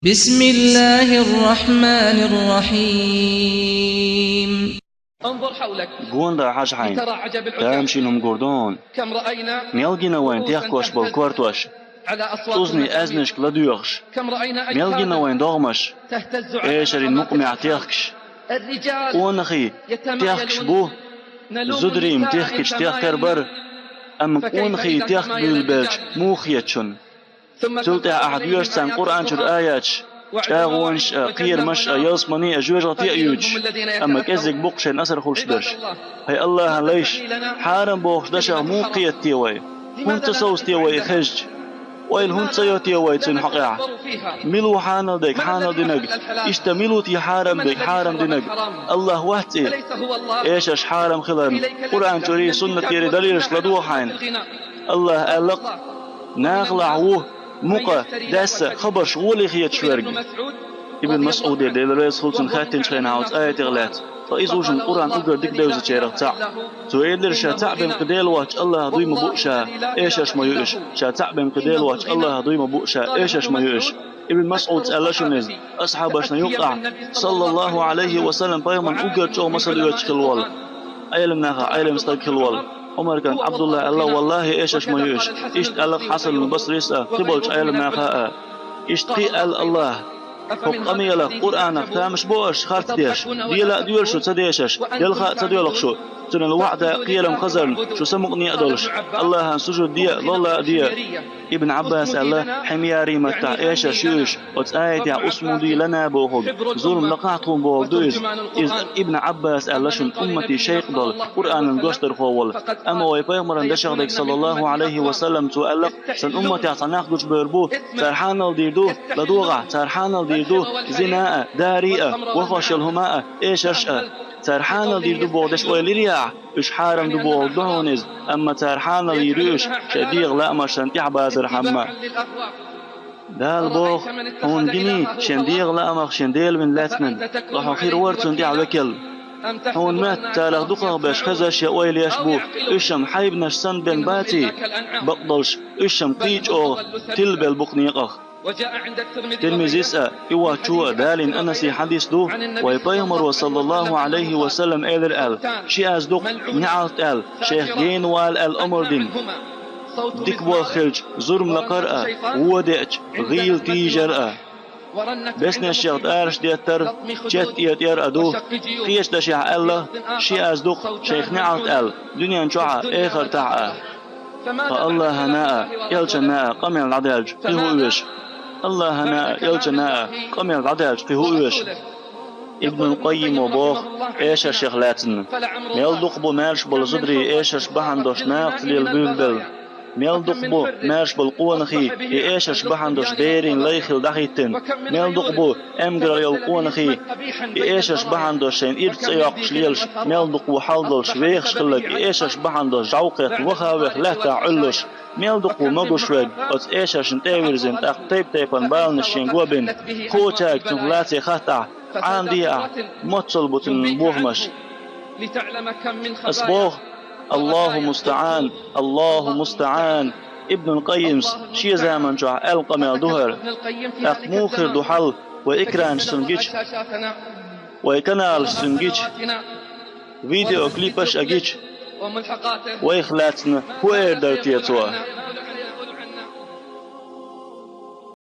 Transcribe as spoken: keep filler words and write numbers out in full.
بسم الله الرحمن الرحيم. انظر حولك. Гонда хьажа хьайна. لترى عجب العجب. Тамашийна хӀума гур ду хьуна. كم رأينا. Мел гина вайна техкош болу кортош. على أصوات المزامير. ЦӀузнийн аьзнашка ладоьгӀуш. كم رأينا أجسادا. Мел гина вайна догӀмаш. تهتز على. Эшарийн нукъамехь техкаш. الرجال. Къонахий техкаш бу. يتمايلون. Зударий-м техкачу техкар бара. Амма къонахий техка буьйлабелча муха хета шуна? Цул тӀаьхьа ахьа доьшу царна Къуръан чуьра аяташ, чӀагӀонаш а, кхерамаш а, ялсамани а, жоьжахати а юьйцуш, амма кӀеззиг бу-кх шайна асар хуьлуш берш. ХӀай АллахӀан лайш, хьарам бохучу дашах муха кхета те вай? ХӀунда ца совца те вай и хезча? Ойла хӀунда ца йо те вай цуьнан хьокъехь? Мила ву хьанал дерг хьанал динарг? Иштта мила ву те хьарам дерг хьарам динарг? АллахӀ вац и? Эшарш хьарам хиларна Къуръан чуьрий, суннатерий далилаш ладогӀа хьайна. АллахӀа аьлла-кх: «Нахалахь ву мукъа, даьсса хабарш гӀоле хеташ верг». Ибн МасӀуде, Дела реза хуьлда цунна, хаьттинчу хенахь оцу аятех лаьцна, ткъа иза ву шуна Къуръан уггар дика девзачарах цхьаъ. Цо элира: «Ша цхьаъ бен кхин Дела воцчу АллахӀ дуй ма буу ша, эшарш ма ю уьш. Ша цхьаъ бен кхин Дела воцчу АллахӀ дуй ма буу ша, эшарш ма ю уьш». Ибн МасӀуда аьлла шуна иза, асхьабашна юккъехь, саллаллахӀу Ӏалайхи ва саллам, пайхамарна уггар чӀогӀа масал оьцуш хилла волу, Ӏелам нахах Ӏелам стаг хилла волу Ӏумар кӀант Ӏабдулла аьлла: «ВаллахӀи, эшарш ма ю уьш». Иштта аьлла-кх Хьасанул Басрис а, кхин болчу Ӏелам наха а. Иштта кхин а аьлла АллахӀа: «ХӀокху къамелах, Къуръанах, тамаш бо аша харц деш? Дела а доьлу шу ца дешаш, делха а ца доьлху шу, цуьнан ваӀда а, кхерам хазарна шу самукъане а долуш, АллахӀан сужуд де а, лолла а де а». Ибн Ӏаббаса аьлла: «Хьимяри» маттахь эшарш ю уьш, оцу аятехь «усмуди лана» бохург, зурма лакхахь тхуна бохург ду иза. Иза Ибн Ӏаббас аьлла шуна, умматан шайх долу, Къуръанан гочдархо волу. Амма вай пайхамаран дашах дерг, саллаллахӀу Ӏалайхи ва саллам, цо аьлла-кх: «Сан умматехь цхьа нах гучубевр бу, цара хьанал дийр ду, ладогӀахь, цара хьанал дийр ду зина а, дари а, вахош йолу хӀума а, эшарш а. Цара хьанал дийр ду боху деш ойла йирий ахь? Уьш хьарам ду бохург ду хьуна иза, амма цара хьанал йийр ю уьш шайн дегӀан лаамашна тӀаьхьабазархьама». Дала боху: «Хьуна гиний шен дегӀан лаамах шен Дела вина лаьцнарг, ткъа хьо хир вара цунна тӀехь векал». Хьуна моьтту царах дукхахберш хезаш я ойла еш бу, уьш-м хьайбанаш санна бен баций? Бакъдолуш, уьш-м кхин а чӀогӀа тилабелла бу-кх некъах. Тирмизис а, и воцчо а далийна Анасий хьадис ду, вай пайхамаро, саллаллахӀу Ӏалайхи ва саллам, элира аьлла: «Ши аз ду-кх неӀалт аьлла, шайх гена вала аьлла омра дина. Дика болх хилча, зурма лакхар а, вон деача, гӀийла тийжар а. Беснешех тӀараш деттар, чет этӀар а ду». Кхечу дашехь аьлла: «Ши аз ду-кх шайх неӀалт аьлла, дуьнен чохь а, эхартахь а». Ткъа АллахӀана а, элчанна а къамел дӀадаьлча, кхин хӀун оьшу? АллахӀана а, элчанна а къамел дӀадаьлча, кхин хӀун оьшу? Ибнул Къаййимо боху эшаршех лаьцна: «Мел дукха бу маьрша болу зударий эшарш бахьана долуш нахаца лела буьйлабелла. Мел дукха бу маьрша болу къонахий и эшарш бахьана долуш берийн лай хилла дӀахӀиттина. Мел дукха бу эмгаралла йолу къонахий и эшарш бахьана долуш шайна ирча цӀе йоккхуш лелаш, мел дукха ву хьал долуш вехаш хилларг и эшарш бахьана долуш жӀов кхетта ваха а веха лаьттахь Ӏуьллуш. Мел дукха ву могуш верг, оцу эшаршна тӀе а вирзина, тӀаккха тайп-тайпана баланаш шен го а бина. Кхочаьрга цунах лаций хаттахь, Ӏамаде ахь, моццал бу цуьнан бохамаш». Ас боху: «Аллаху мустаӀан, Аллаху мустаӀан». Ибнул Къаййимс шен заман чохь аьлла къамел ду хӀара. ТӀаккха муха хир ду хьал, вай экранаш цунна гича, вай каналаш цунна гича, видеоклипаш а гича, вайх лаьцна хӀун эр дара те цо?